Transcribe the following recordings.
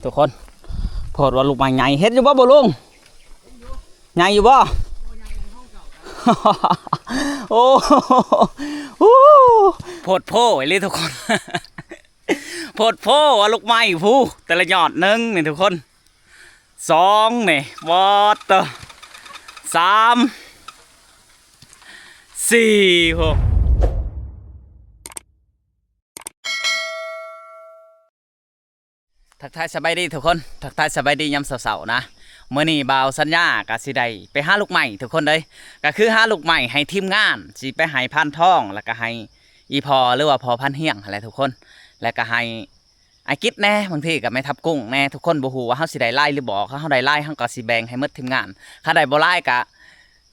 ທຸກຄົນ ໂພດວ່າລູກໄມ້ໃຫຍ່ ເຫັນຢູ່ບໍ່ ບໍ່ລຸງ? ໃຫຍ່ຢູ່ບໍ່? ໂອ້ ໂພດໂພອີ່ຫຼີທຸກຄົນ ໂພດໂພວ່າລູກໄມ້ພຸ້ນ ແຕ່ລະຍອດໜຶ່ງນີ້ທຸກຄົນ ສອງນີ້ ວອດເຕີ ສາມ ສີ່ ໂຫ ທັກທາຍສະບາຍດີທຸກຄົນ ທັກທາຍສະບາຍດີຍາມເຊົ້າໆນະ. ມື້ນີ້ບ່າວສັນຍາກະຊິໄດ້ໄປຫາລູກໄມ້ທຸກຄົນເອີຍ ກະຄືຫາລູກໄມ້ໃຫ້ທີມງານ ຊິໄປໃຫ້ພານທອງ ແລ້ວກະໃຫ້ອີ່ພໍ່ ຫຼືວ່າພໍ່ພັນຮຽງຫັ້ນແຫຼະທຸກຄົນ ແລ້ວກະໃຫ້ອ້າຍກິດແດ່ ບາງທີກະແມ່ທັບກຸ້ງແດ່. ທຸກຄົນບໍ່ຮູ້ວ່າເຮົາຊິໄດ້ຫຼາຍຫຼືບໍ່ ຄັນເຮົາໄດ້ຫຼາຍ ເຮົາກະຊິແບ່ງໃຫ້ໝົດທີມງານ ຄັນໄດ້ບໍ່ຫຼາຍກະ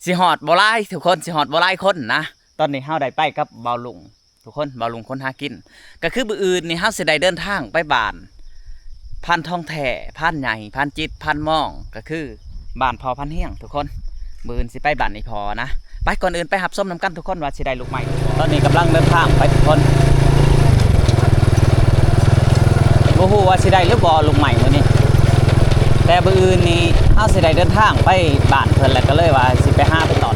ຊິຮອດບໍ່ຫຼາຍທຸກຄົນ ຊິຮອດບໍ່ຫຼາຍຄົນນະ. ຕອນນີ້ເຮົາໄດ້ໄປກັບບ່າວລຸງ ທຸກຄົນ ບ່າວລຸງຄົນຫາກິນ ກະຄືມື້ອື່ນນີ້ເຮົາຊິໄດ້ເດີນທາງໄປບ້ານພານທອງແທ້ ພານໃຫຍ່ ພານຈິດ ພານມອງ ກະຄືບ້ານພໍ່ພັນຮຽງທຸກຄົນ. ມື້ອື່ນຊິໄປບ້ານອີ່ພໍ່ນະ ໄປ ກ່ອນອື່ນໄປຮັບຊົມນຳກັນທຸກຄົນວ່າຊິໄດ້ລູກໄມ້. ຕອນນີ້ກຳລັງເດີນທາງໄປທຸກຄົນ ບໍ່ຮູ້ວ່າຊິໄດ້ຫຼືບໍ່ລູກໄມ້ມື້ນີ້ ແຕ່ມື້ອື່ນນີ້ເຮົາຊິໄດ້ເດີນທາງໄປບ້ານເພິ່ນ ແລ້ວກະເລີຍວ່າຊິໄປຫາໄປຕອນ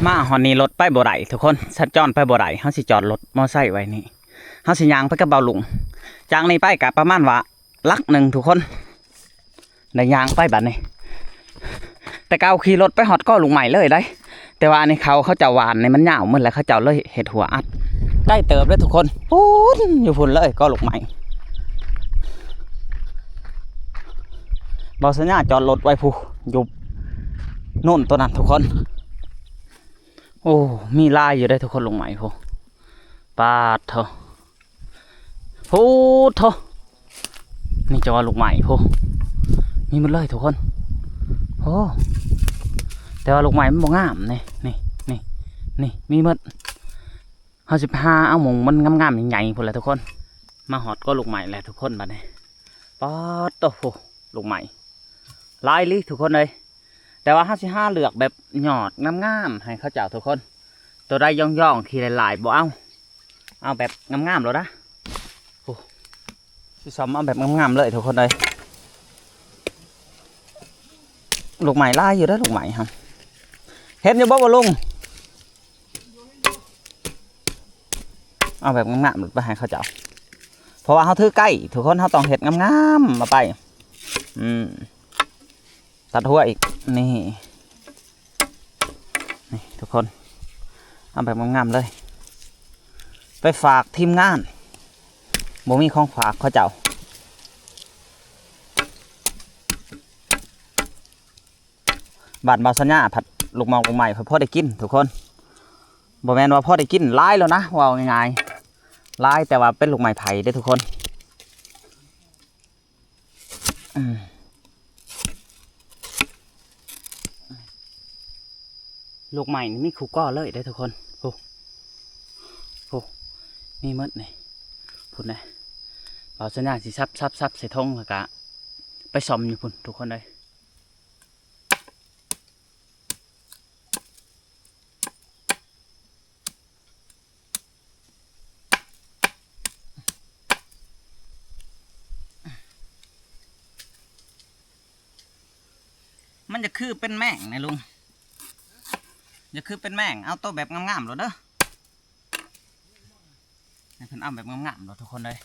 ມາຮອດນີ້ລົດໄປບໍ່ໄດ້ທຸກຄົນ ສັນຈອນໄປບໍ່ໄດ້ ເຮົາຊິຈອດລົດມໍໄຊໄວ້ນີ້ ເຮົາຊິຍ່າງໄປກັບບ່າວລຸງ. ຈາກນີ້ໄປກະປະມານວ່າຫຼັກໜຶ່ງທຸກຄົນ ໄດ້ຍ່າງໄປບາດນີ້ ແຕ່ເກົ່າຂີ່ລົດໄປຮອດກໍລູກໄມ້ເລີຍໄດ໋ ແຕ່ວ່າອັນນີ້ເຂົາ ເຂົາເຈົ້າຫວ່ານນີ້ມັນຍາວໝົດແລ້ວ ເຂົາເຈົ້າເລີຍເຮັດຮົ້ວອັດ ໄກເຕີບເລີຍທຸກຄົນ ພຸ້ນ ຢູ່ພຸ້ນເລີຍກໍລູກໄມ້. ບ່າວສັນຍາຈອດລົດໄວ້ພຸ້ນ ຢູ່ໂນນໂຕນັ້ນທຸກຄົນ. ໂອ້ ມີຫຼາຍຢູ່ເດ້ທຸກຄົນ ລູກໄມ້ພຸ້ນ ປາດໂທ້ ພຸ້ນໂທ້ ນີ້ຈະວ່າລູກໄມ້ພຸ້ນ ມີໝົດເລີຍທຸກຄົນ. ໂອ້ ແຕ່ວ່າລູກໄມ້ມັນບໍ່ງາມນີ້ ນີ້ ນີ້ ນີ້ ມີໝົດ. ເຮົາຊິໄປຫາເອົາໝ່ອງມັນງາມໆ ໃຫຍ່ໆ ພຸ້ນແຫຼະທຸກຄົນ. ມາຮອດກໍລູກໄມ້ແລ້ວທຸກຄົນບາດນີ້ ປາດໂທ້ ພຸ້ນ ລູກໄມ້ຫຼາຍອີ່ຫຼີທຸກຄົນເອີຍ. ແຕ່ວ່າເຮົາຊິຫາເລືອກແບບຍອດງາມໆ ໃຫ້ເຂົາເຈົ້າທຸກຄົນ ໂຕໃດຢ່ອງໆ ຂີ້ຫຼາຍໆ ບໍ່ເອົາ ເອົາແບບງາມໆໂລດນະ. ໂອ້ ຊິຊອມເອົາແບບງາມໆເລີຍທຸກຄົນເອີຍ. ລູກໄມ້ຫຼາຍຢູ່ເດີ ລູກໄມ້ຫັ້ນ ເຫັນຢູ່ບໍ່ ບໍ່ລຸງ? ເອົາແບບງາມໆໄປໃຫ້ເຂົາເຈົ້າ ເພາະວ່າເຮົາຖືໃກ້ທຸກຄົນ ເຮົາຕ້ອງເຮັດງາມໆ ເອົາໄປ ອືມ ຕັດຫົວອີກ ນີ້ ນີ້ທຸກຄົນ ເອົາແບບງາມໆເລີຍ ໄປຝາກທີມງານ ບໍ່ມີຂອງຝາກເຂົາເຈົ້າ. ບ້ານບ່າວສັນຍາພັດ ລູກໝອກລູກໄມ້ ເພິ່ນພໍໄດ້ກິນທຸກຄົນ ບໍ່ແມ່ນວ່າພໍໄດ້ກິນ ຫຼາຍແລ້ວນະ ເວົ້າງ່າຍໆ ຫຼາຍ ແຕ່ວ່າເປັນລູກໄມ້ໄຜ່ເດ້ທຸກຄົນ. ອືມ ລູກໄມ້ນີ້ມີຄູ່ກໍເລີຍເດ້ທຸກຄົນ ໂອ້ ໂອ້ ມີໝົດນີ້ ພຸ້ນນະ ບ່າວສັນຍາຊິສັບໆໆ ໃສ່ຖົງ ແລ້ວກະໄປຊອມຢູ່ພຸ້ນທຸກຄົນເອີຍ. ມັນຈະຄືເປັນແມງນະລຸງ ຈະຄືເປັນແມງ ເອົາໂຕແບບງາມໆໂລດເດີ ໃຫ້ເພິ່ນເອົາແບບງາມໆໂລດທຸກຄົນເອີຍ.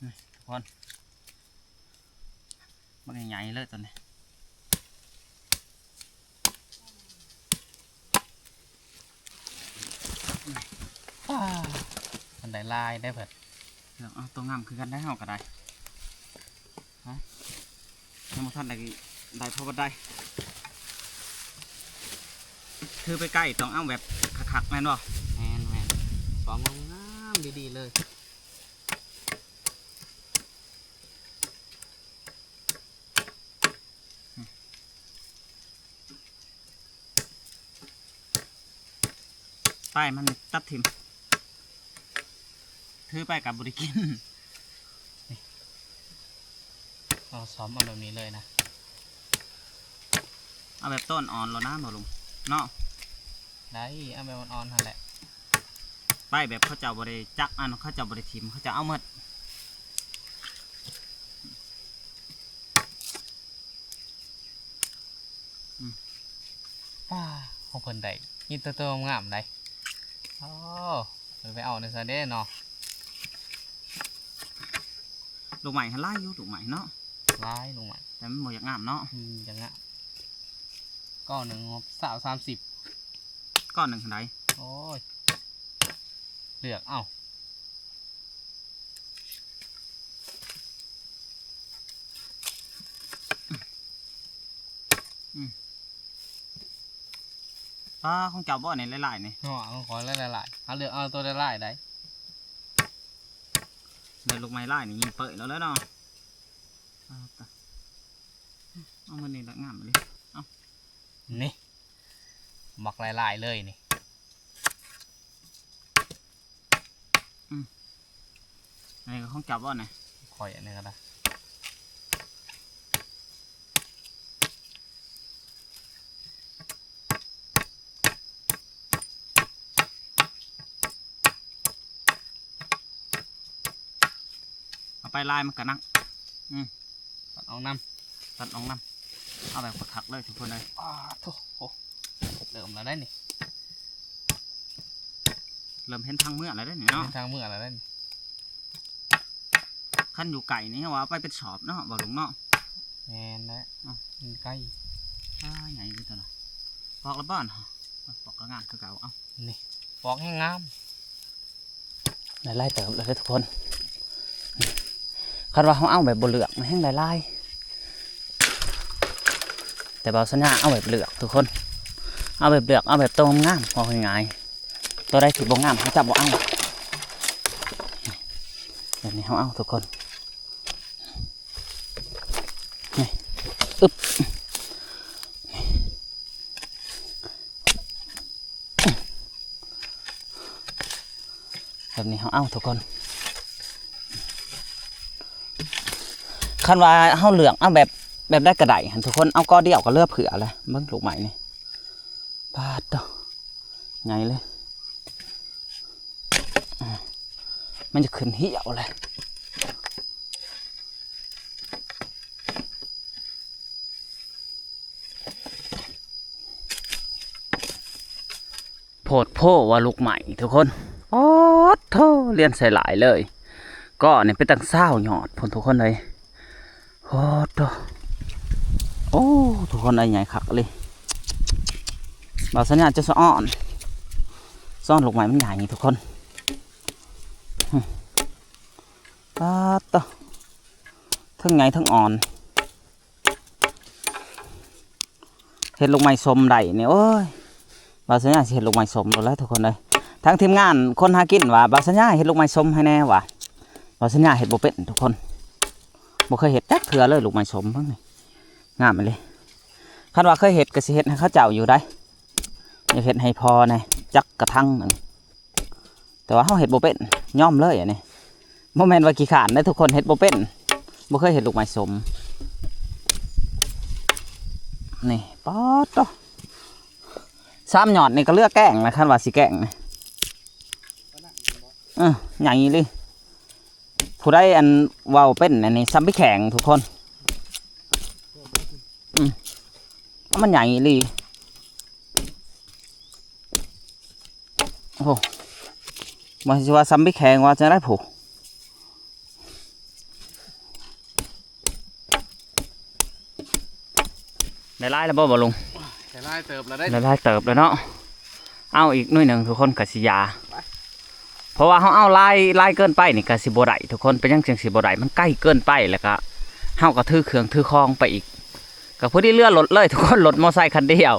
ນີ້ທຸກຄົນ ບັກໃຫຍ່ໆເລີຍໂຕນີ້. ອ້າ ມັນໄດ້ຫຼາຍເດ້ເພິ່ນ ເອົາໂຕງາມຄືກັນໄດ໋ ເຮົາກໍໄດ້ ຮະ ຍັງບໍ່ທັນໄດ້ ໄດ້ພໍບັນໄດ ຄືໄປໃກ້ຕ້ອງເອົາແບບຄັກໆ ແມ່ນບໍ່? ແມ່ນໆ ເອົາງາມໆ ດີໆເລີຍ. ອືມ ອືມ ປາຍມັນຕັດຖິ້ມ ຖືໄປກໍບໍ່ໄດ້ກິນ. ເອົາຊ້ອມເອົາແບບນີ້ເລີຍນະ. ເອົາແບບຕົ້ນອ່ອນໂລດນະ ບໍ່ລຸງເນາະ. ໄດ້ ເອົາແບບອ່ອນໆຫັ້ນແຫຼະ. ໄປແບບເຂົາເຈົ້າບໍ່ໄດ້ຈັກ ອັນ ເຂົາເຈົ້າບໍ່ໄດ້ຖິ້ມ ເຂົາເຈົ້າເອົາໝົດ. ອືມ ປ້າ ຂອງເພິ່ນໄດ້ ມີແຕ່ໂຕງາມໃດ໋. ໂອ້ ໄປເອົາໃນຊະເດ້ເນາະ. ລູກໄມ້ຫັ້ນຫຼາຍຢູ່ ລູກໄມ້ເນາະ ຫຼາຍລູກໄມ້ ແຕ່ມັນບໍ່ຢາກງາມເນາະ. ອືມ ຢາກງາມ. ກ້ອນໜຶ່ງຊາວ ສາມສິບ ກ້ອນໜຶ່ງເທົ່າໃດ? ໂອ້ຍ ເລືອກເອົາ. ອືມ ປ້າ ຂອງເຈົ້າບໍ່ນີ້ ຫຼາຍໆນີ້? ເນາະ ຂອງຂ້ອຍຫຼາຍໆ ເຮົາເລືອກເອົາໂຕຫຼາຍໆໄດ໋. ໄດ້ລູກໄມ້ຫຼາຍນີ້ຍິງເປີຍແລ້ວແຫຼະເນາະ. ເອົາ ເອົາມື້ນີ້ລະງາມອີ່ຫຼີ. ເອົາ ນີ້ ບັກຫຼາຍໆເລີຍນີ້. ອືມ ອັນນີ້ກໍຂອງເຈົ້າບໍ່ນີ້? ຂ້ອຍອັນນີ້ກໍໄດ້. ເອົາໄປຫຼາຍມັນກໍໜັກ. ອືມ ຕັດອອກນຳ ຕັດອອກນຳ. ເອົາແບບຄັກໆເລີຍທຸກຄົນເອີຍ. ອ້າໂທ້ ໂອ້ ເລີ່ມແລ້ວໄດ໋ນີ້ ເລີ່ມເຫັນທາງເມືອແລ້ວໄດ໋ນີ້ເນາະ ເຫັນທາງເມືອແລ້ວໄດ໋ນີ້. ຄັນຢູ່ໄກນີ້ເຮົາວ່າເອົາໄປເປັນສອບເນາະ ບໍ່ລຸງເນາະ? ແມ່ນແຫຼະ. ເອົ້າ ມັນໄກ. ອ້າ ໃຫຍ່ຢູ່ຕົວນະ. ປອກລະບ່ອນ ປອກກໍງາມຄືເກົ່າ. ເອົ້າ ນີ້ ປອກແຮງງາມ. ໄດ້ຫຼາຍເຕີບແລ້ວເດີທຸກຄົນ. ຄັນວ່າເຮົາເອົາແບບບໍ່ເລືອກ ມັນແຮງໄດ້ຫຼາຍ. ແຕ່ບ່າວສັນຍາເອົາແບບເລືອກທຸກຄົນ ເອົາແບບເລືອກ ເອົາແບບໂຕງາມ ເວົ້າງ່າຍໆ. ໂຕໃດທີ່ບໍ່ງາມ ເຮົາຈະບໍ່ເອົາ. ແບບນີ້ເຮົາເອົາທຸກຄົນ. ນີ້ ອຶບ ແບບນີ້ເຮົາເອົາທຸກຄົນ. ຄັນວ່າເຮົາເລືອກເອົາແບບ ແບບໃດກໍໄດ້ຫັ້ນທຸກຄົນ ເອົາກໍດຽວກໍເຫຼືອເຜືອແຫຼະ. ເບິ່ງລູກໄມ້ນີ້ ປາດໂທ້ ໃຫຍ່ເລີຍ. ມັນຈະຂຶ້ນຫ່ຽວແຫຼະ. ໂພດໂພວ່າລູກໄມ້ທຸກຄົນ. ໂອ້ໂທ້ ລຽນໃສ່ຫຼາຍເລີຍ. ກໍນີ້ເປັນຕັ້ງຊາວຍອດພຸ້ນທຸກຄົນເອີຍ. ໂອ້ໂທ້ ໂອ້ ທຸກຄົນເອີຍ ໃຫຍ່ຄັກອີ່ຫຼີ. ບ່າວສັນຍາຈະສະອອນ ສະອອນລູກໄມ້ມັນໃຫຍ່ນີ້ທຸກຄົນ. ປາດໂທ້ ທັງໃຫຍ່ທັງອ່ອນ. ເຮັດລູກໄມ້ສົ້ມໄດ້ນີ້ ໂອ້ຍ ບ່າວສັນຍາຊິເຮັດລູກໄມ້ສົ້ມໂລດແຫຼະທຸກຄົນເອີຍ. ທາງທີມງານຄົນຫາກິນວ່າ ບ່າວສັນຍາເຮັດລູກໄມ້ສົ້ມໃຫ້ແດ່ວ່າ. ບ່າວສັນຍາເຮັດບໍ່ເປັນທຸກຄົນ ບໍ່ເຄີຍເຮັດຈັກເທື່ອເລີຍລູກໄມ້ສົ້ມ. ເບິ່ງນີ້ ງາມອີ່ຫຼີ. ຄັນວ່າເຄີຍເຮັດກໍຊິເຮັດໃຫ້ເຂົາເຈົ້າຢູ່ໄດ໋. ຢາກເຮັດໃຫ້ພໍ່ແດ່ຈັກກະຖັງໜຶ່ງ. ແຕ່ວ່າເຮົາເຮັດບໍ່ເປັນ ຍອມເລີຍອັນນີ້. ບໍ່ແມ່ນວ່າຂີ້ຄ້ານເດ້ທຸກຄົນ ເຮັດບໍ່ເປັນ ບໍ່ເຄີຍເຮັດລູກໄມ້ສົ້ມ. ນີ້ ປາດໂທ້ ສາມຍອດນີ້ກໍເຫຼືອແກງແລ້ວ ຄັນວ່າຊິແກງນີ້. ເອີ ໃຫຍ່ອີ່ຫຼີ. ຜູ້ໃດອັນເວົ້າເປັນອັນນີ້ ຊຳພິແຂງທຸກຄົນ. ອືມ ມັນໃຫຍ່ອີ່ຫຼີ. ໂອ້ ບໍ່ຮູ້ຊິວ່າຊຳພິແຂງວ່າຈັ່ງໃດພຸ້ນ. ໄດ້ຫຼາຍແລ້ວບໍ່ ບ່າວລຸງ? ໄດ້ຫຼາຍເຕີບແລ້ວເດ້ ໄດ້ຫຼາຍເຕີບແລ້ວເນາະ. ເອົາອີກໜ້ອຍໜຶ່ງທຸກຄົນ ກະຊິຢາ. ເພາະວ່າເຮົາເອົາຫຼາຍ ຫຼາຍເກີນໄປນີ້ກະຊິບໍ່ໄດ້ທຸກຄົນ. ເປັນຫຍັງຈຶ່ງຊິບໍ່ໄດ້? ມັນໄກເກີນໄປ ແລ້ວກະເຮົາກະຖືເຄື່ອງຖືຂອງໄປອີກ ກະພໍດີເຫຼືອລົດເລີຍທຸກຄົນ ລົດມໍໄຊຄັນດຽວ.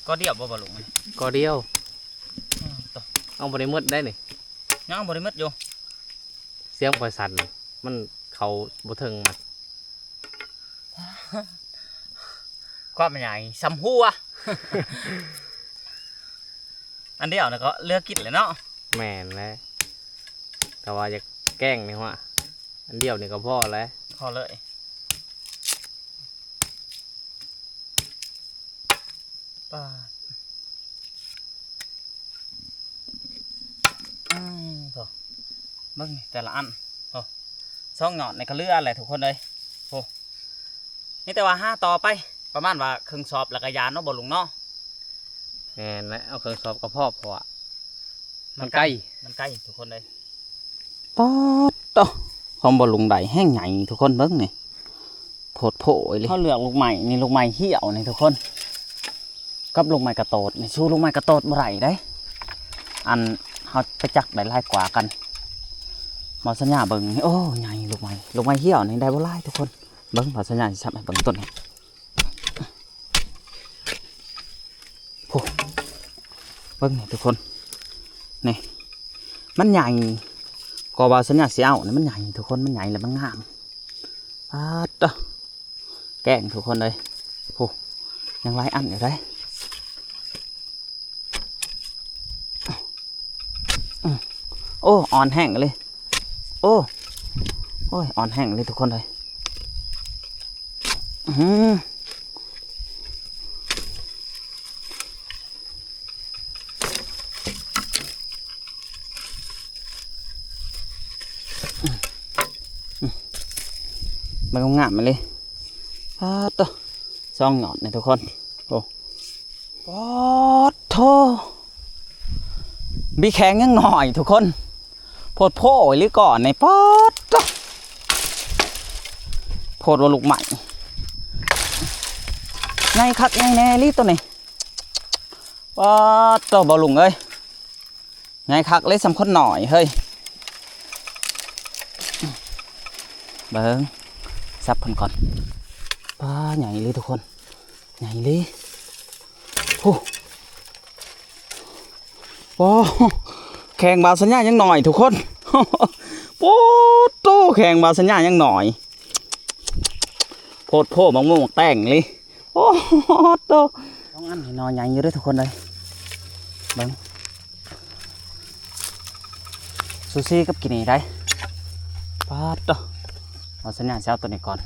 ກໍດຽວບໍ່ ບ່າວລຸງ? ກໍດຽວ. ອືມ ເອົາບໍ່ໄດ້ໝົດໄດ໋ນີ້ ຍັງເອົາບໍ່ໄດ້ໝົດຢູ່. ສຽງຂ້ອຍສັ່ນ ມັນເຂົ້າບໍ່ເຖິງມັນ. ຄວາມໃຫຍ່ສ່ຳຫົວ ອັນດຽວນີ້ກໍເຫຼືອກິນແລ້ວເນາະ. ແມ່ນແຫຼະ ແຕ່ວ່າຢາກແກງນີ້ຫວາ ອັນດຽວນີ້ກໍພໍແລ້ວ ພໍເລີຍ. ປາດ ອືມ ໂທ້ ເບິ່ງນີ້ແຕ່ລະອັນ ໂທ້ ສອງຍອດນີ້ກໍເຫຼືອແຫຼະທຸກຄົນເອີຍ. ໂອ້ ມີແຕ່ວ່າຫາຕໍ່ໄປ ປະມານວ່າເຄິ່ງສອບແລ້ວກໍຢ່າເນາະ ບໍ່ລຸງເນາະ. ແມ່ນແຫຼະ ເອົາເຄິ່ງສອບກໍພໍ ເພາະວ່າມັນໄກ ມັນໄກ ມັນໄກທຸກຄົນເອີຍ. ປາດໂທ້ ຂອງບໍ່ລຸງໄດ້ແຮງໃຫຍ່ທຸກຄົນ ເບິ່ງນີ້ ໂພດໂພອີ່ຫຼີ. ເຮົາເລືອກລູກໄມ້ນີ້ ລູກໄມ້ຫ່ຽວນີ້ທຸກຄົນ ກັບລູກໄມ້ກະໂຕດນີ້ ສູ້ລູກໄມ້ກະໂຕດບໍ່ໄດ້ເດ້. ອັນ ເຮົາໄປຈັກໄດ້ຫຼາຍກວ່າກັນ. ໝໍສັນຍາເບິ່ງນີ້ ໂອ້ ໃຫຍ່ລູກໄມ້ ລູກໄມ້ຫ່ຽວນີ້ໄດ້ບໍ່ຫຼາຍທຸກຄົນ. ເບິ່ງ ໝໍສັນຍາຊິສັບໃຫ້ເບິ່ງຕົ້ນນີ້ ໂອ້ ເບິ່ງນີ້ທຸກຄົນ ນີ້ ມັນໃຫຍ່ ກໍວ່າສັນຍາຊິເອົານີ້ ມັນໃຫຍ່ທຸກຄົນ ມັນໃຫຍ່ແລ້ວມັນງາມ. ປາດໂທ້ ແກງທຸກຄົນເອີຍ ໂອ້ ຍັງຫຼາຍອັນຢູ່ເດ້. ອືມ ໂອ້ ອ່ອນແຮງເລີຍ ໂອ້ ໂອ້ຍ ອ່ອນແຮງເລີຍທຸກຄົນເອີຍ. ອືມ ມັນງາມເລີຍ ປາດໂທ້ ສອງຍອດນີ້ທຸກຄົນ. ໂອ້ ປາດໂທ້ ບີແຂງຍັງໜ້ອຍທຸກຄົນ ໂພດໂພອີ່ຫຼີກ່ອນນີ້ ປາດໂທ້ ໂພດວ່າລູກໄມ້ ໃຫຍ່ຄັກໃຫຍ່ແນ່ອີ່ຫຼີໂຕນີ້ ປາດໂທ້ ບໍ່ລຸງເອີຍ. ໃຫຍ່ຄັກເລີຍ ສ່ຳຄົນໜ້ອຍເຮີ້ຍ. ເບິ່ງ ສັບເພິ່ນກ່ອນ ປາ ໃຫຍ່ອີ່ຫຼີທຸກຄົນ ໃຫຍ່ອີ່ຫຼີ. ໂອ້ ໂອ້ ແຂງບ່າວສັນຍາຍັງໜ້ອຍທຸກຄົນ ໂອ້ໂຕ ແຂງບ່າວສັນຍາຍັງໜ້ອຍ ໂພດໂພ ໝາກມ່ວງໝາກແຕງອີ່ຫຼີ. ໂອ້ໂຕ ສອງອັນນີ້ໜໍ່ໃຫຍ່ຢູ່ເດີທຸກຄົນເອີຍ ເບິ່ງ ຊູຊີກັບກິນນີ້ໄດ້. ປາດໂຕ ເອົາສັນຍາຊິເອົາໂຕນີ້ກ່ອນ.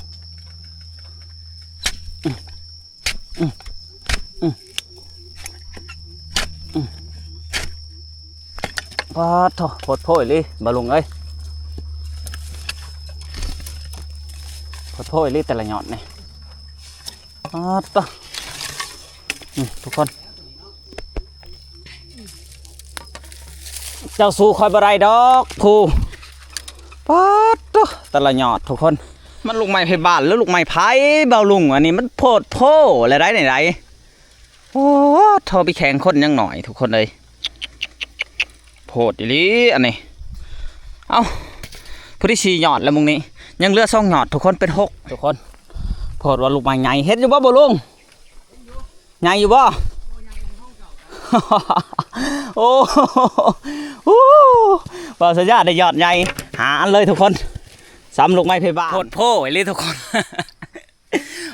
ອືມ ອືມ ອືມ ອືມ ປາດໂທ ໂພດໂພອີ່ຫຼີ ບ່າວລຸງເອີຍ ໂພດໂພອີ່ຫຼີແຕ່ລະຍອດນີ້. ປາດໂຕ ນີ້ທຸກຄົນ ເຈົ້າສູ້ຂ້ອຍບໍ່ໄດ້ດອກຜູ້. ປາດໂຕ ແຕ່ລະຍອດທຸກຄົນ ມັນລູກໄມ້ໄພບ້ານ ຫຼື ລູກໄມ້ໃຜ ບ່າວລຸງ ອັນນີ້ມັນໂພດໂພແລ້ວໄດ໋ນີ້ໄດ໋. ໂອ້ໂທ ພີ່ແຂງຄົນຍັງໜ້ອຍທຸກຄົນເອີຍ ໂພດອີ່ຫຼີອັນນີ້. ເອົ້າ ພໍດີສີ່ຍອດແລ້ວມື້ນີ້ ຍັງເຫຼືອສອງຍອດທຸກຄົນ ເປັນຫົກທຸກຄົນ. ໂພດວ່າລູກໄມ້ໃຫຍ່ ເຫັນຢູ່ບໍ່ ບ່າວລຸງ ໃຫຍ່ຢູ່ບໍ່? ໂອ້ ໂອ້ ບ່າວສັນຍາໄດ້ຍອດໃຫຍ່ຫ້າອັນເລີຍທຸກຄົນ ສ່ຳລູກໄມ້ໄພບ້ານ ໂພດໂພອີ່ຫຼີທຸກຄົນ.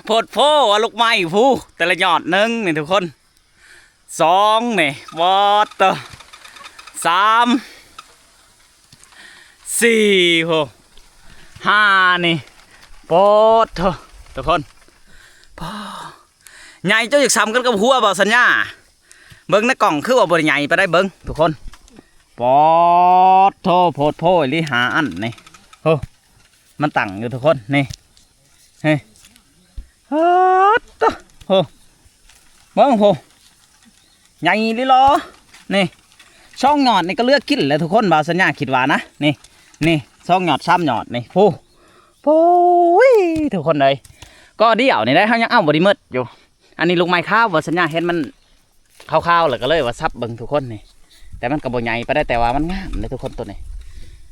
ໂພດໂພວ່າລູກໄມ້ຜູ້ ແຕ່ລະຍອດໜຶ່ງນີ້ທຸກຄົນ ສອງນີ້ ປາດໂຕ ສາມ ສີ່ ໂຫ ຫ້ານີ້ ປາດໂທ ທຸກຄົນ ປາ ໃຫຍ່ຈົນຢາກສ່ຳກັນກັບຫົວບ່າວສັນຍາ. ເບິ່ງໃນກ້ອງຄືວ່າບໍ່ໄດ້ໃຫຍ່ປານໃດ ເບິ່ງທຸກຄົນ ປາດໂທ ໂພດໂພອີ່ຫຼີ ຫ້າອັນນີ້ ໂຫ. ມັນຕັ້ງຢູ່ທຸກຄົນ ນີ້ ເຮີ້ຍ ປາດໂຕ ໂຫ ເບິ່ງພຸ້ນ ໃຫຍ່ອີ່ຫຼີຫຼໍ່ ນີ້ ສອງຍອດນີ້ກໍເຫຼືອກິນແລ້ວທຸກຄົນ ບ່າວສັນຍາຄິດວ່ານະ ນີ້ ນີ້ ສອງຍອດ ສາມຍອດນີ້ ໂຫ ໂອ້ຍ ທຸກຄົນເອີຍ ກໍດຽວນີ້ໄດ໋ ເຮົາຍັງເອົາບໍ່ໄດ້ໝົດຢູ່. ອັນນີ້ລູກໄມ້ຂາວ ບ່າວສັນຍາເຫັນມັນ ຂາວໆ ແລ້ວກໍເລີຍວ່າສັບເບິ່ງທຸກຄົນນີ້ ແຕ່ມັນກໍບໍ່ໃຫຍ່ປານໃດ ແຕ່ວ່າມັນງາມເດ້ທຸກຄົນ ໂຕນີ້.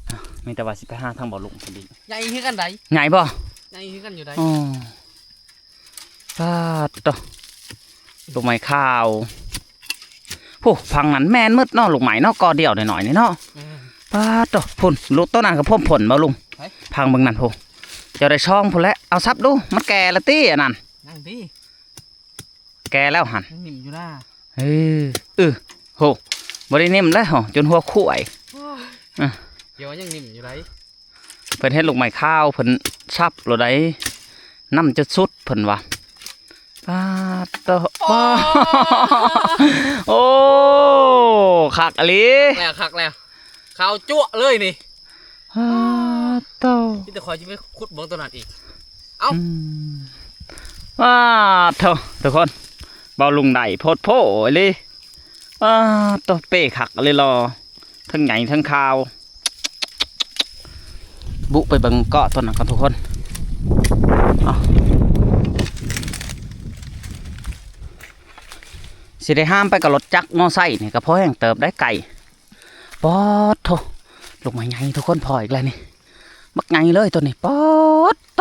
ເອົ້າ ມີແຕ່ວ່າຊິໄປຫາທາງບ່າວລຸງພຸ້ນອີກ ໃຫຍ່ຄືກັນໃດ໋ ໃຫຍ່ບໍ່ ໃຫຍ່ຄືກັນຢູ່ໃດ໋. ອໍ ປາດໂຕ ລູກໄມ້ຂາວ ໂຫ ຝັ່ງນັ້ນແມ່ນໝົດເນາະ ລູກໄມ້ເນາະ ກໍດຽວໜ້ອຍໆ ນີ້ເນາະ. ແມ່ນ ປາດໂຕ ພຸ້ນ ລູກໂຕນັ້ນກໍພວມພົ້ນ ບ່າວລຸງ ໃຜ ຝັ່ງເບິ່ງນັ້ນພຸ້ນ ເຈົ້າໄດ້ຊ່ອງພຸ້ນແຫຼະ ເອົາສັບດູ ມັນແກ່ລະຕິ ອັນນັ້ນ ນັ້ນຕິ. ແກ່ແລ້ວຫັ້ນ ຍັງໜິ້ມຢູ່ນະ. ເອີ ເອີ ໂຫ ບໍ່ໄດ້ໜິ້ມແລ້ວ ຈົນຫົວຂວາຍ. ໂອ້ຍ ເອີ ດຽວຍັງໜິ້ມຢູ່ໃດ. ເພິ່ນເຮັດລູກໄມ້ຄາວ ເພິ່ນສັບໂລດໃດ໋ ນ້ຳຈົນສຸດເພິ່ນວ່າ. ປາດໂຕ ໂອ້ ໂອ້ ຄັກອີ່ຫຼີ ຄັກແລ້ວ ຄັກແລ້ວ ຂາວຈັ້ວະເລີຍນີ້. ປາດໂຕ ມີແຕ່ຂ້ອຍຊິໄປຂຸດເບິ່ງຕົວນັ້ນອີກ. ເອົ້າ ອືມ ປາດໂທ ທຸກຄົນ ເບົາລຸງໄດ້ໂພດໂພອີ່ຫຼີ. ປາດໂຕ ເປ້ຄັກອີ່ຫຼີ ເຖິງໃຫຍ່ເຖິງຂາວ. ບຸໄປເບິ່ງເກາະຕົວນັ້ນກ່ອນທຸກຄົນ. ເອົ້າ ຊິໄດ້ຫາມໄປກັບລົດຈັກມໍໄຊນີ້ກໍພໍແຮງເຕີບໄດ໋ ໄກ. ປາດໂທ ລູກໄມ້ໃຫຍ່ທຸກຄົນ ພໍອີກແລ້ວນີ້ ບັກໃຫຍ່ເລີຍຕົວນີ້. ປາດໂຕ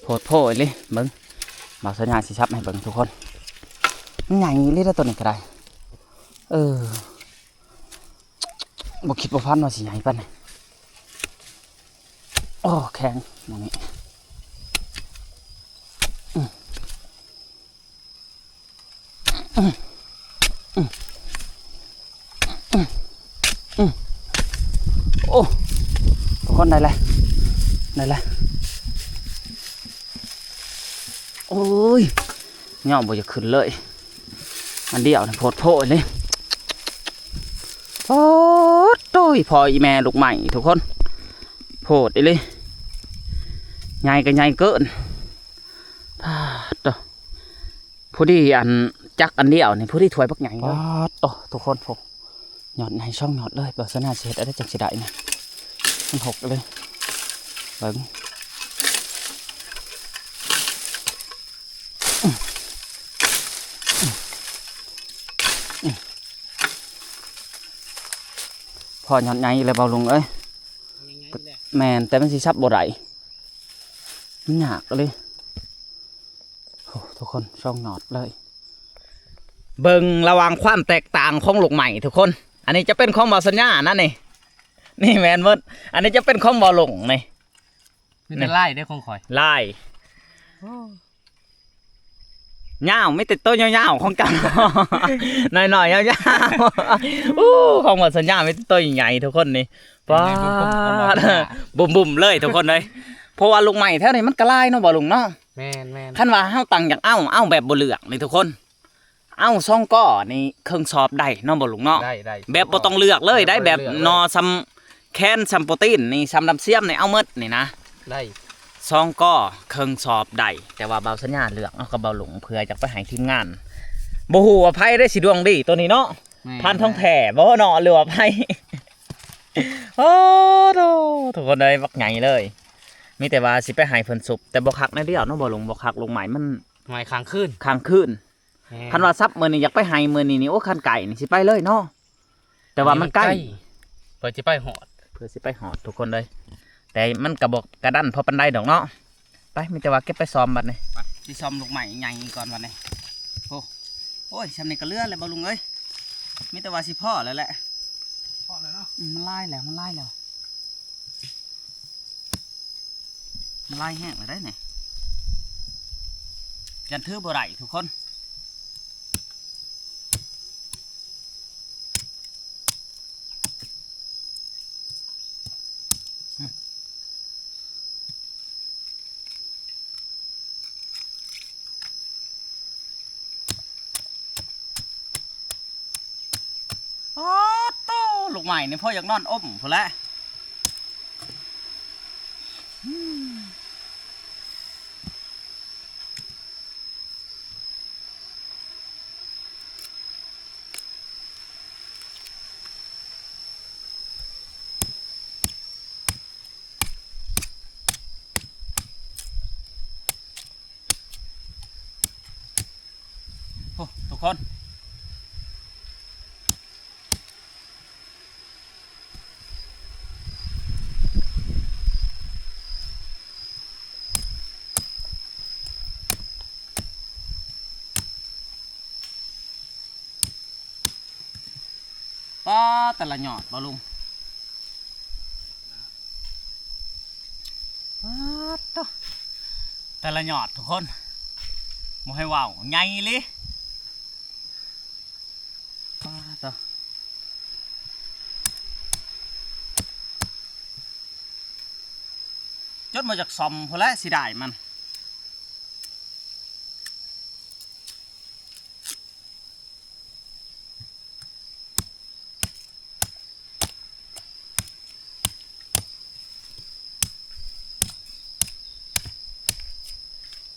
ໂພດໂພອີ່ຫຼີ ເບິ່ງ ບ່າວສັນຍາຊິສັບໃຫ້ເບິ່ງທຸກຄົນ ມັນໃຫຍ່ອີ່ຫຼີເດ້ຕົວນີ້ກໍໄດ້. ເອີ ບໍ່ຄິດບໍ່ຝັນວ່າຊິໃຫຍ່ປານນີ້. ໂອ້ ແຂງໝ່ອງນີ້. ອືມ ອືມ ອືມ ອືມ ໂອ້ ທຸກຄົນ ໄດ້ແລ້ວ ໄດ້ແລ້ວ. ໂອ້ຍ ຍໍບໍ່ຢາກຂຶ້ນເລີຍ ອັນດຽວນີ້ໂພດໂພອີ່ຫຼີ. ໂອ້ໂຕຍ ພໍ່ອີ່ແມ່ລູກໄມ້ທຸກຄົນ ໂພດອີ່ຫຼີ ໃຫຍ່ກໍໃຫຍ່ເກີນ. ປາດໂຕ ພໍດີອັນຈັກອັນດຽວນີ້ ພໍດີຖ້ວຍບັກໃຫຍ່ເລີຍ. ປາດໂຕ ທຸກຄົນ ໂພ ຍອດໃຫຍ່ສອງຍອດເລີຍ. ບໍ່ຊະນາຊິເຮັດອັນໃດຈັ່ງຊິໄດ້ນີ້ ມັນຫົກເລີຍ ເບິ່ງ. ພໍຍອດໃຫຍ່ແລ້ວ ເບົາລຸງເອີຍ. ແມ່ນ ແຕ່ມັນຊິສັບບໍ່ໄດ້ ມັນຍາກເລີຍ. ໂອ້ ທຸກຄົນ ສອງຍອດເລີຍ. ເບິ່ງລະຫວ່າງຄວາມແຕກຕ່າງຂອງລູກໄມ້ທຸກຄົນ ອັນນີ້ຈະເປັນຂອງບ່າວສັນຍານະນີ້ ນີ້ແມ່ນໝົດ. ອັນນີ້ຈະເປັນຂອງເບົາລຸງນີ້ ມີແຕ່ລາຍເດ້ຂອງຂ້ອຍ ລາຍ. ໂອ້ ຍາວ ມີແຕ່ໂຕຍາວໆຂອງເຈົ້າ ນ້ອຍໆຍາວໆ. ໂອ້ ຂອງບ່າວສັນຍາມີແຕ່ໂຕໃຫຍ່ໆ ທຸກຄົນນີ້. ປາດ ບຸ້ມໆເລີຍທຸກຄົນເອີຍ. ເພາະວ່າລູກໄມ້ແຖວນີ້ມັນກໍຫຼາຍເນາະ ເບົາລຸງເນາະ. ແມ່ນໆ ຄັນວ່າເຮົາຕັ້ງຢາກເອົາ ເອົາແບບບໍ່ເລືອກນີ້ທຸກຄົນ ເອົາສອງກໍນີ້ເຄິ່ງສອບໄດ້ເນາະ ເບົາລຸງເນາະ. ໄດ້ໆ ແບບບໍ່ຕ້ອງເລືອກເລີຍໄດ້ ແບບໜໍ່ສ່ຳແຄນ ສ່ຳໂປຣຕີນນີ້ ສ່ຳດຳຊຽມນີ້ ເອົາໝົດນີ້ນະ. ໄດ້ ສອງກໍເຄິ່ງສອບໄດ້ ແຕ່ວ່າບ່າວສັນຍາເລືອກເອົາກັບເບົາລຸງ ເພື່ອຈະໄປໃຫ້ທີມງານ. ບໍ່ຮູ້ວ່າໃຜໄດ້ຊິດວງດີໂຕນີ້ເນາະ ແມ່ນ ພັນທອງແທ້ບໍ່ເນາະ ຫຼືວ່າໃຜ. ໂອ້ໂຕ ທຸກຄົນເອີຍ ບັກໃຫຍ່ເລີຍ. ມີແຕ່ວ່າຊິໄປໃຫ້ເພິ່ນສຸບ ແຕ່ບໍ່ຄັກແນວດຽວເນາະ ເບົາລຸງ ບໍ່ຄັກ ລູກໄມ້ມັນ ໄມ້ຄ້າງຄືນ ຄ້າງຄືນ. ແມ່ນ ຄັນວ່າສັບມື້ນີ້ ຢາກໄປໃຫ້ມື້ນີ້ນີ້ ໂອ້ ຄັນໄກນີ້ຊິໄປເລີຍເນາະ ແຕ່ວ່າມັນໄກ ມັນໄກ ເພື່ອຊິໄປຮອດ ເພື່ອຊິໄປຮອດທຸກຄົນເອີຍ. ແຕ່ມັນກໍບໍ່ກະດັນພໍປານໃດດອກເນາະ. ໄປ ມີແຕ່ວ່າເກັບໄປຊ້ອມບັດນີ້ ໄປ ຊິຊ້ອມລູກໄມ້ໃຫຍ່ກ່ອນບັດນີ້. ໂອ້ ໂອ້ຍ ຊ່ຳນີ້ກໍເຫຼືອແລ້ວ ເບົາລຸງເອີຍ ມີແຕ່ວ່າຊິພໍ້ແລ້ວແຫຼະ. ພໍ້ແລ້ວເນາະ ອືມ ມັນຫຼາຍແລ້ວ ມັນຫຼາຍແລ້ວ. ມັນຫຼາຍແຮງແລ້ວເດ້ນີ້ ຢ້ານຖືບໍ່ໄດ້ທຸກຄົນ. ໂອ້ໂຕ ລູກໄມ້ນີ້ພໍຢາກນອນອົມພຸ້ນແຫຼະ. ໂອ້ ທຸກຄົນ ປ້າ ແຕ່ລະຍອດ ເບົາລຸງ ປາດໂທ້ ແຕ່ລະຍອດທຸກຄົນ ບໍ່ໃຫ້ເວົ້າ ໃຫຍ່ອີ່ຫຼີ. ຈົນບໍ່ຢາກສ້ອມພຸ້ນແຫຼະ ເສຍດາຍມັນ.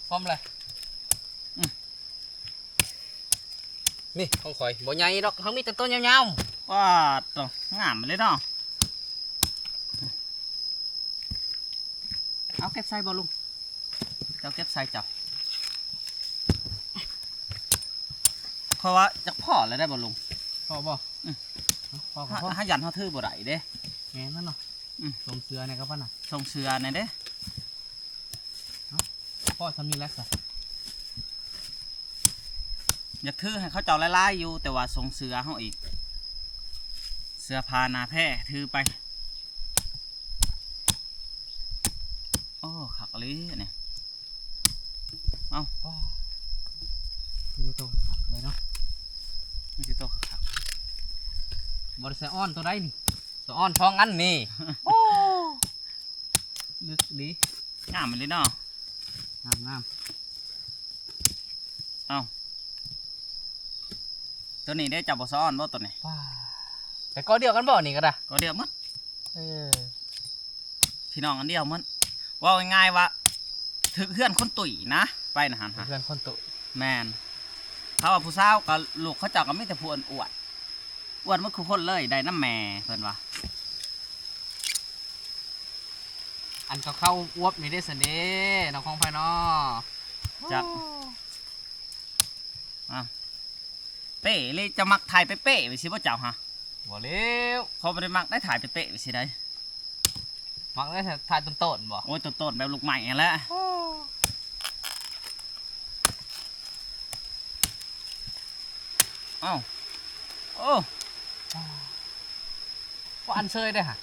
ພ້ອມແລ້ວ. ອືມ ນີ້ຂອງຂ້ອຍ ບໍ່ໃຫຍ່ດອກ ເຮົາມີແຕ່ໂຕຍາວໆ. ປາດໂທ້ ງາມເລີຍເນາະ. ເອົາເກັບໃສ່ບໍ່ລຸງ? ເຈົ້າເກັບໃສ່ເຈົ້າ. ເພາະວ່າຈັກພໍ້ແລ້ວໄດ້ບໍ່ລຸງ? ພໍ້ບໍ່? ອືມ ພໍ້ກໍພໍ້. ຫາ ຫາຢ້ານເຮົາຖືບໍ່ໄດ້ເດ້. ແມ່ນແລ້ວເນາະ. ອືມ ສົ່ງເສືອແດ່ກໍປານນະ ສົ່ງເສືອແດ່ເດ້. ພໍ້ສ່ຳນີ້ແຫຼະຊະ. ຢາກຖືໃຫ້ເຂົາເຈົ້າຫຼາຍໆຢູ່ ແຕ່ວ່າສົ່ງເສືອເຮົາອີກ ເສືອຜ້າໜ້າແພຖືໄປ. ໂອ້ ຄັກອີ່ຫຼີອັນນີ້. ເອົ້າ ມີແຕ່ໂຕຄັກໆເລີຍເນາະ. ມີແຕ່ໂຕຄັກໆ. ບໍ່ໄດ້ສະອອນໂຕໃດນີ້ ສະອອນສອງອັນນີ້. ໂອ້ ລຶກດີ ງາມອີ່ຫຼີເນາະ. ງາມໆ. ເອົ້າ ໂຕນີ້ເດ້ ເຈົ້າບໍ່ສະອອນບໍ່ໂຕນີ້? ປາ ແຕ່ກໍດຽວກັນບໍ່ນີ້ກໍໄດ້? ກໍດຽວໝົດ. ເອີ ພີ່ນ້ອງອັນດຽວໝົດ. ເວົ້າງ່າຍໆວ່າຖືກເຮືອນຄົນຕຸ້ຍນະ ໄປນະຫັ້ນ. ເຮືອນຄົນຕຸ້ຍ. ແມ່ນ. ຖ້າວ່າຜູ້ສາວກໍລູກເຂົາເຈົ້າກໍມີແຕ່ຜູ້ອ້ວນໆ ອ້ວນໝົດຄູ່ຄົນເລີຍ ໄດ້ນຳແມ່ເພິ່ນວ່າ. ອັນເຂົາເຂົ້າອວບນີ້ເດ້ຊັ້ນເດ້ ນ້ອງຂອງໃຜນໍ? ຈັກ. ໂອ້ ອ່ະ ເປ້ເລີຍ ເຈົ້າມັກຖ່າຍເປ້ໆໄປຊິບໍ່ເຈົ້າຫະ? ບໍ່ແລ້ວ ຂ້ອຍບໍ່ໄດ້ມັກໄດ້ຖ່າຍເປ້ໆໄປຊິໄດ. ມັກໄດ້ຖ່າຍຕົ້ນໆບໍ່? ໂອ້ຍ ຕົ້ນໆແບບລູກໄມ້ຫັ້ນແຫຼະ. ໂອ້ ເອົ້າ ໂອ້ ບໍ່ອັນເຊີຍເດ້ຫະ.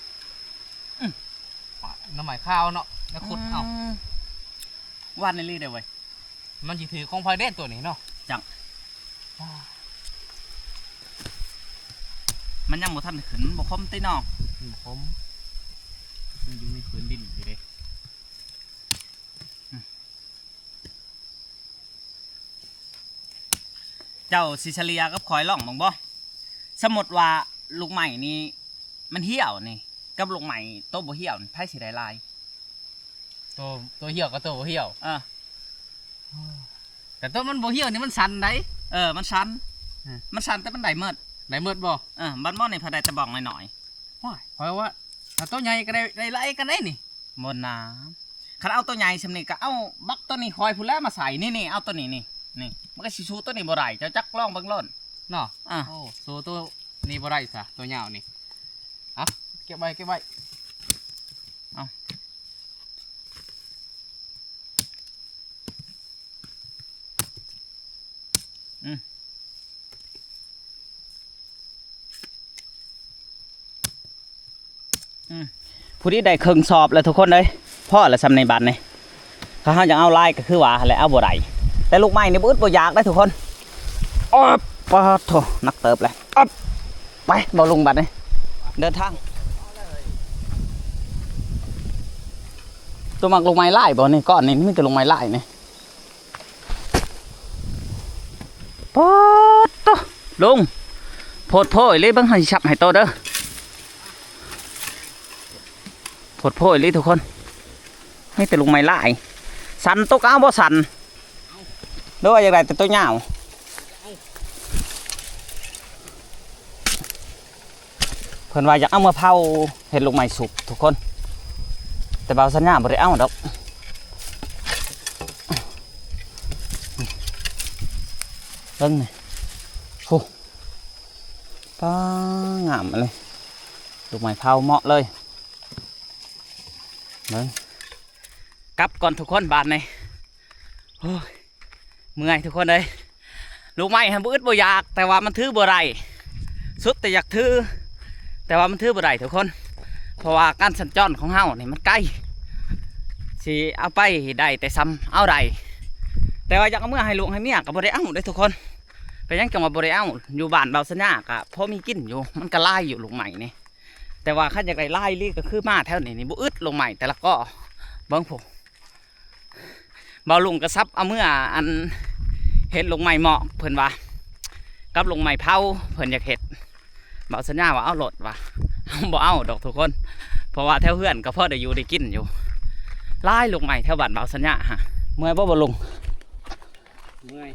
ອື ໜໍ່ໄມ້ຂາວເນາະ ແລ້ວຂຸດເອົາ. ອືມ ຫວານອີ່ຫຼີເດ້ເວີຍ. ມັນຊິຖືກຂອງໃຜເດ້ໂຕນີ້ເນາະ? ຈັກ ມັນຍັງບໍ່ທັນຂຶ້ນ ມັນບໍ່ຄົມຕິເນາະ? ມັນບໍ່ຄົມ ມັນຢູ່ໃນພື້ນດິນຢູ່ເດ້. ອືມ ເຈົ້າຊິສະເລ່ຍກັບຂ້ອຍລອງເບິ່ງບໍ່? ສົມມຸດວ່າລູກໄມ້ນີ້ມັນຫ່ຽວນີ້ ກັບລູກໄມ້ໂຕບໍ່ຫ່ຽວນີ້ ໃຜຊິໄດ້ຫຼາຍ? ໂຕ ໂຕຫ່ຽວກັບໂຕບໍ່ຫ່ຽວ. ເອີ ແຕ່ໂຕມັນບໍ່ຫ່ຽວນີ້ມັນສັ່ນໃດ໋. ເອີ ມັນສັ່ນ. ເອີ ມັນສັ່ນແຕ່ມັນໄດ້ໝົດ. ໄດ້ໝົດບໍ່? ເອີ ບັດໝົດນີ້ເພິ່ນໄດ້ແຕ່ບ້ອງນ້ອຍໆ. ໂອ້ຍ ຂ້ອຍວ່າຖ້າໂຕໃຫຍ່ກໍໄດ້ ໄດ້ຫຼາຍກັນໄດ໋ນີ້. ບໍ່ນາ ຄັນເອົາໂຕໃຫຍ່ສ່ຳນີ້ກໍເອົາບັກໂຕນີ້ຂ້ອຍພຸ້ນແຫຼະມາໃສ່. ນີ້ໆ ເອົາໂຕນີ້ນີ້ ນີ້ ມັນກໍຊິສູ້ໂຕນີ້ບໍ່ໄດ້. ເຈົ້າຈັກລອງເບິ່ງໂລດເນາະ. ອ່າ ໂອ້ ສູ້ໂຕນີ້ບໍ່ໄດ້ຊະ ໂຕຍາວນີ້. ເອົາ ເກັບໄວ້ ເກັບໄວ້. ເອົາ ອືມ ອືມ ພໍດີໄດ້ເຄິ່ງສອບແລ້ວທຸກຄົນເອີຍ. ພໍແລ້ວສ່ຳນີ້ບາດນີ້ ຖ້າເຮົາຢາກເອົາຫຼາຍກໍຄືວ່າຫັ້ນແຫຼະ ເອົາບໍ່ໄດ້. ແຕ່ລູກໄມ້ນີ້ບໍ່ອຶດບໍ່ຢາກເດ້ທຸກຄົນ. ໂອ້ ປາດໂທ້ ໜັກເຕີບເລີຍ. ອັບ ໄປ ບໍ່ລຸງ ບາດນີ້ເດີນທາງ. ໂຕມັກລູກໄມ້ຫຼາຍບໍ່ນີ້? ກ້ອນນີ້ມີແຕ່ລູກໄມ້ຫຼາຍນີ້. ປາດໂທ້ ລຸງ ໂພດໂພອີ່ຫຼີ. ເບິ່ງ ເຮົາຊິສັບໃຫ້ໂຕເດີ. ໂພດໂພອີ່ຫຼີທຸກຄົນ ມີແຕ່ລູກໄມ້ຫຼາຍ. ສັນ ໂຕກໍເອົາບໍ່ສັນ ຫຼືວ່າຢາກໄດ້ແຕ່ໂຕຍາວ? ເພິ່ນວ່າຢາກເອົາມາເຜົາເຮັດລູກໄມ້ສຸກທຸກຄົນ ແຕ່ບ່າວສັນຍາບໍ່ໄດ້ເອົາດອກ. ເບິ່ງນີ້ ໂອ້ ປາ ງາມເລີຍ ລູກໄມ້ເຜົາເໝາະເລີຍ. ເບິ່ງ ກັບກ່ອນທຸກຄົນບາດນີ້. ໂອ້ຍ ເມື່ອຍທຸກຄົນເອີຍ. ລູກໄມ້ຫັ້ນບໍ່ອຶດບໍ່ຢາກ ແຕ່ວ່າມັນຖືບໍ່ໄດ້. ສຸດແຕ່ຢາກຖື ແຕ່ວ່າມັນຖືບໍ່ໄດ້ທຸກຄົນ ເພາະວ່າການສັນຈອນຂອງເຮົານີ້ມັນໄກ ຊິເອົາໄປໄດ້ແຕ່ສ່ຳເອົາໄດ້. ແຕ່ວ່າຢາກເອົາເມືອໃຫ້ລູກໃຫ້ເມຍກໍບໍ່ໄດ້ເອົາເດ້ທຸກຄົນ. ກໍຍັງຈັ່ງວ່າບໍ່ໄດ້ເອົາ. ຢູ່ບ້ານເບົາສັນຍາກໍພໍມີກິນຢູ່ ມັນກໍຫຼາຍຢູ່ລູກໄມ້ນີ້ ແຕ່ວ່າຄັນຢາກໄດ້ຫຼາຍອີ່ຫຼີກໍຄືມາແຖວນີ້ນີ້ ບໍ່ອຶດລູກໄມ້ແຕ່ລະກໍ. ເບິ່ງພຸ້ນ ເບົາລຸງກໍສັບເອົາເມືອ ອັນເຮັດລູກໄມ້ໝອກ ເພິ່ນວ່າ ກັບລູກໄມ້ເຜົາ ເພິ່ນຢາກເຮັດ. ເບົາສັນຍາວ່າເອົາໂລດວ່າ ເຮົາບໍ່ເອົາດອກທຸກຄົນ ເພາະວ່າແຖວເຮືອນກໍພໍໄດ້ຢູ່ໄດ້ກິນຢູ່. ຫຼາຍລູກໄມ້ແຖວບ້ານເບົາສັນຍາຫະ. ເມື່ອຍບໍ່ ເບົາລຸງ? ເມື່ອຍ.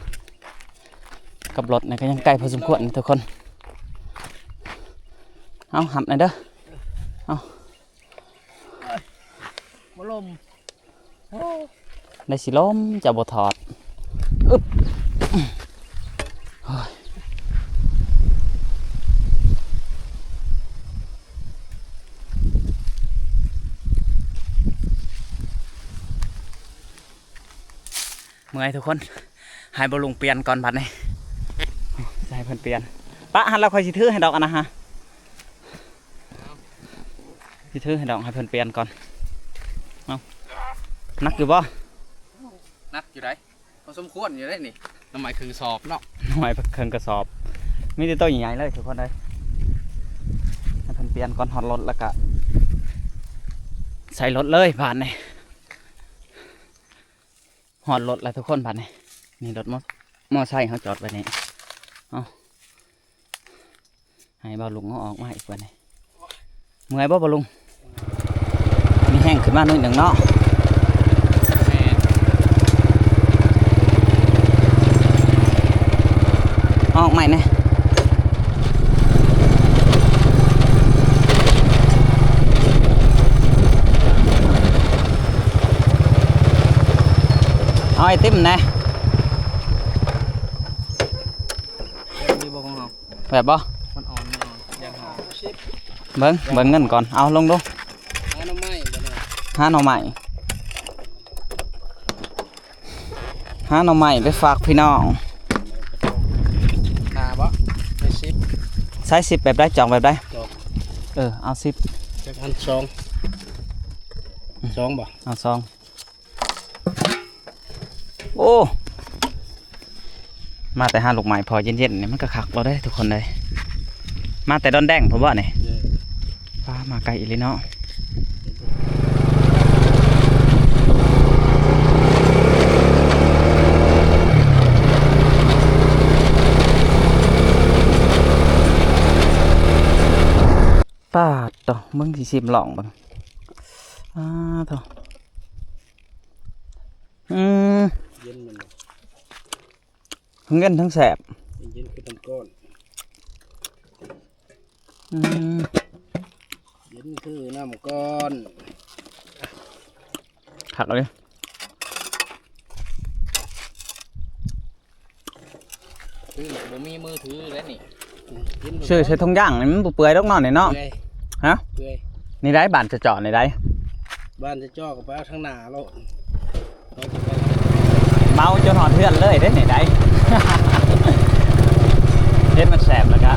ກັບລົດນີ້ກໍຍັງໄກພໍສົມຄວນທຸກຄົນ. ເອົາ ຮັບແດ່ເດີ ເອົາ. ບໍ່ລົມ ໂອ້ ໄດ້ຊິລົມ ເຈົ້າບໍ່ຖອດ. ອຶບ ໂອ້ຍ ເມື່ອຍທຸກຄົນ. ໃຫ້ເບົາລຸງປ່ຽນກ່ອນບັດນີ້ ໃຫ້ເພິ່ນປ່ຽນ. ປະຫັ້ນລະ ຂ້ອຍຊິຖືໃຫ້ດອກ ອັນນະຫະ ຊິຖືໃຫ້ດອກ ໃຫ້ເພິ່ນປ່ຽນກ່ອນ. ເອົາ ໜັກຢູ່ບໍ່? ໜັກຢູ່ໃດ໋ ພໍສົມຄວນຢູ່ເດ້ນີ້. ໜໍ່ໄມ້ເຄິ່ງສອບເນາະ ໜໍ່ໄມ້ເຄິ່ງກະສອບ ມີແຕ່ໂຕໃຫຍ່ໆເລີຍທຸກຄົນເອີຍ. ໃຫ້ເພິ່ນປ່ຽນກ່ອນ ຮອດລົດແລ້ວກະໃສ່ລົດເລີຍບາດນີ້. ຮອດລົດແລ້ວທຸກຄົນບາດນີ້. ນີ້ລົດມໍ ມໍໄຊເຮົາຈອດໄວ້ນີ້. ເອົາ ໃຫ້ເບົາລຸງເຮົາອອກມາອີກບາດນີ້. ເມື່ອຍບໍ່ເບົາລຸງ? ມີແຮງຂຶ້ນມາໜ້ອຍໜຶ່ງເນາະ. ແມ່ນ. ອອກໃໝ່ແດ່. ເອົາໄອຕິມແດ່. ແຊບຢູ່ບໍ່ຂອງເຮົາ? ແຊບບໍ່? ມັນອ່ອນ ມັນອ່ອນ ຢາກຫອມ. ເບິ່ງ ເບິ່ງເງິນກ່ອນ ເອົາລົງດູ. ຫາໜໍ່ໄມ້ບໍ່ນີ້? ຫາໜໍ່ໄມ້ ຫາໜໍ່ໄມ້ໄປຝາກພີ່ນ້ອງ. ຫ້າບໍ່? ໃຫ້ສິບ. ໃຊ້ສິບແບບໃດ? ຈອກແບບໃດ? ຈອກ. ເອີ ເອົາສິບ. ຈັກອັນ? ສອງ. ສອງບໍ່? ເອົາສອງ. ໂອ້ ມາແຕ່ຫາລູກໄມ້ພໍເຢັນໆນີ້ ມັນກໍຄັກແລ້ວເດ້ທຸກຄົນເອີຍ. ມາແຕ່ດອນແດງພຸ້ນບໍ່ນີ້? ເອີ ປ້າ ມາໄກອີ່ຫຼີເນາະ. ປາດໂທ້ ເບິ່ງ ຊິຊິມລອງເບິ່ງ. ອ້າໂທ້ ອືມ ເຢັນມັນ ທັງເຢັນທັງແຊບ ເຢັນຄືນ້ຳກ້ອນ. ອືມ ເຢັນຄືນ້ຳກ້ອນ ຄັກເລີຍ. ຄືບໍ່ມີມືຖືແລ້ວນີ້. ຊື້ໃສ່ຖົງຢາງນີ້ມັນບໍ່ເປື່ອຍດອກເນາະນີ້ເນາະ. ເປື່ອຍ. ຮະ? ເປື່ອຍ. ນີ້ໃດ໋ ບ້ານຈະເຈາະນີ້ໃດ໋? ບ້ານຈະເຈາະກໍໄປເອົາທາງໜ້າໂລດ. ເມົາຈົນຮອດເຮືອນເລີຍເດ້ນີ້ໃດ໋. ເຫັນມັນແຊບແລ້ວກະ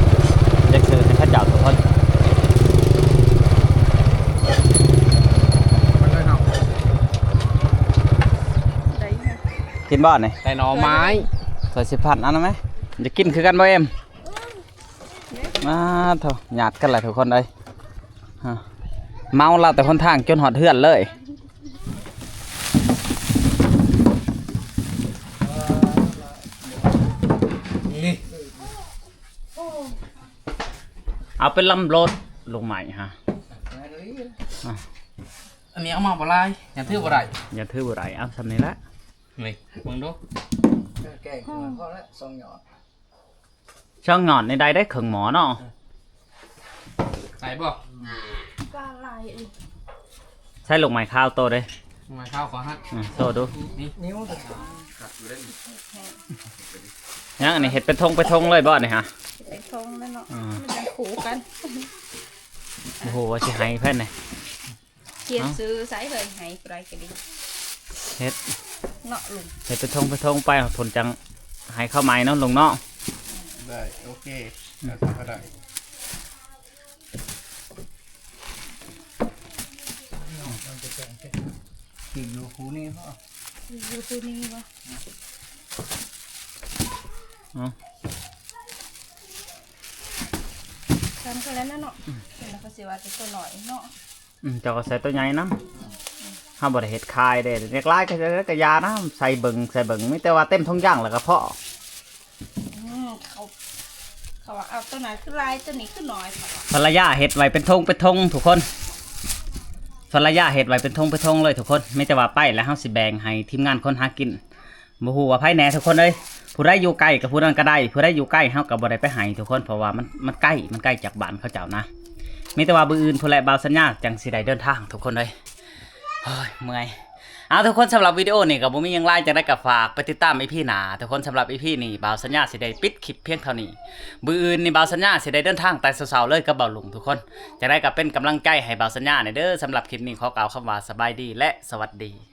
ຢາກຊື້ໃຫ້ເຂົາເຈົ້າທຸກຄົນ. ໄດ້ ກິນບໍ່ນີ້? ໄດ້ໜໍ່ໄມ້. ຊ່ອຍສິບພັນ ເອົານຳໄໝ? ຢາກກິນຄືກັນບໍ່ ເອັມ? ມາໂທ້ ຍາດກັນແຫຼະທຸກຄົນເອີຍ. ຮະ ເມົາລາວແຕ່ຫົນທາງຈົນຮອດເຮືອນເລີຍ. ເອົາໄປລຳໂລດ ລູກໄມ້ຮະ. ອາ ອັນນີ້ເອົາມາບໍ່ຫຼາຍ ຢ້ານຖືບໍ່ໄດ້ ຢ້ານຖືບໍ່ໄດ້. ເອົາຊ່ຳນີ້ລະ ນີ້ເບິ່ງດູ ແກງພໍແລ້ວ ສອງຫຍອດ. ຊ່າງຫຍອດໃນໃດໄດ້ເຄິ່ງໝໍ້ເນາະ. ໃສ່ບໍ່? ປາຫຼາຍເອີຍ. ໃສ່ລູກໄມ້ຂາວໂຕເດ້. ລູກໄມ້ຂາວຂໍຫັດ. ອືມ ໂຕດູ. ນີ້ ໜິ້ວ. ຍັງອັນນີ້ເຮັດເປັນຖົງເປັນຖົງເລີຍບໍ່ນີ້ຫະ? ເປັນຖົງແລ້ວເນາະ. ອືມ ມັນຈັ່ງຄູ່ກັນ. ບໍ່ຮູ້ວ່າຊິໃຫ້ໃຜນີ້. ຂຽນຊື່ໃສ່ເຮີ້ຍ ໃຫ້ຜູ້ໃດກໍດີ. ເຮັດເນາະລຸງ ເຮັດເປັນຖົງເປັນຖົງໄປ ເພິ່ນຈັ່ງໃຫ້ເຂົ້າໃໝ່ເນາະລຸງເນາະ. ໄດ້ ໂອເຄ ອືມ ແລ້ວກໍໄດ້. ກິນຢູ່ຄູ່ນີ້ບໍ່? ຢູ່ຄູ່ນີ້ບໍ່? ເອົາ. ນກໍແລ້ວນະເນາະ ເຫັນແລ້ວກໍຊິວ່າແຕ່ຕົວນ້ອຍເນາະ ອືມ ເຈົ້າກໍໃສ່ຕົວໃຫຍ່ນຳ ເຮົາບໍ່ໄດ້ເຮັດຂາຍເດ້ ຢາກຫຼາຍກໍ ກໍຢ່ານຳ ໃສ່ເບິ່ງ ໃສ່ເບິ່ງ ມີແຕ່ວ່າເຕັມຖົງຢາງແລ້ວກໍພໍ ອືມ ເຂົາ ເຂົາວ່າເອົາຕົວນັ້ນຄືຫຼາຍ ຕົວນີ້ຄືໜ້ອຍ ເຂົາວ່າ ພັນລະຍາເຮັດໄວ້ເປັນຖົງເປັນຖົງທຸກຄົນ ພັນລະຍາເຮັດໄວ້ເປັນຖົງເປັນຖົງເລີຍທຸກຄົນ ມີແຕ່ວ່າໄປແລ້ວເຮົາຊິແບ່ງໃຫ້ທີມງານຄົນຫາກິນ ບໍ່ຮູ້ວ່າໃຜແດ່ທຸກຄົນເອີຍ ຜູ້ໃດຢູ່ໃກ້ກໍຜູ້ນັ້ນກໍໄດ້ ຜູ້ໃດຢູ່ໄກເຮົາກໍບໍ່ໄດ້ໄປໃຫ້ທຸກຄົນ ເພາະວ່າມັນ ມັນໃກ້ ມັນໃກ້ຈາກບ້ານເຂົາເຈົ້ານະ ມີແຕ່ວ່າມື້ອື່ນພຸ້ນແຫຼະ ບ່າວສັນຍາຈັ່ງຊິໄດ້ເດີນທາງທຸກຄົນເອີຍ ໂອ້ຍ ເມື່ອຍ ເອົາ ທຸກຄົນ ສຳລັບວິດີໂອນີ້ກໍບໍ່ມີຫຍັງຫຼາຍ ຈັ່ງໃດກໍຝາກໄປຕິດຕາມອີພີໜ້າທຸກຄົນ ສຳລັບອີພີນີ້ ບ່າວສັນຍາຊິໄດ້ປິດຄລິບພຽງເທົ່ານີ້ ມື້ອື່ນນີ້ບ່າວສັນຍາຊິໄດ້ເດີນທາງແຕ່ເຊົ້າໆເລີຍກັບບ່າວລຸງທຸກຄົນ ຈັ່ງໃດກໍເປັນກຳລັງໃຈໃຫ້ບ່າວສັນຍາແດ່ເດີ ສຳລັບຄລິບນີ້ຂໍກ່າວຄຳວ່າສະບາຍດີ ແລະ ສະຫວັດດີ.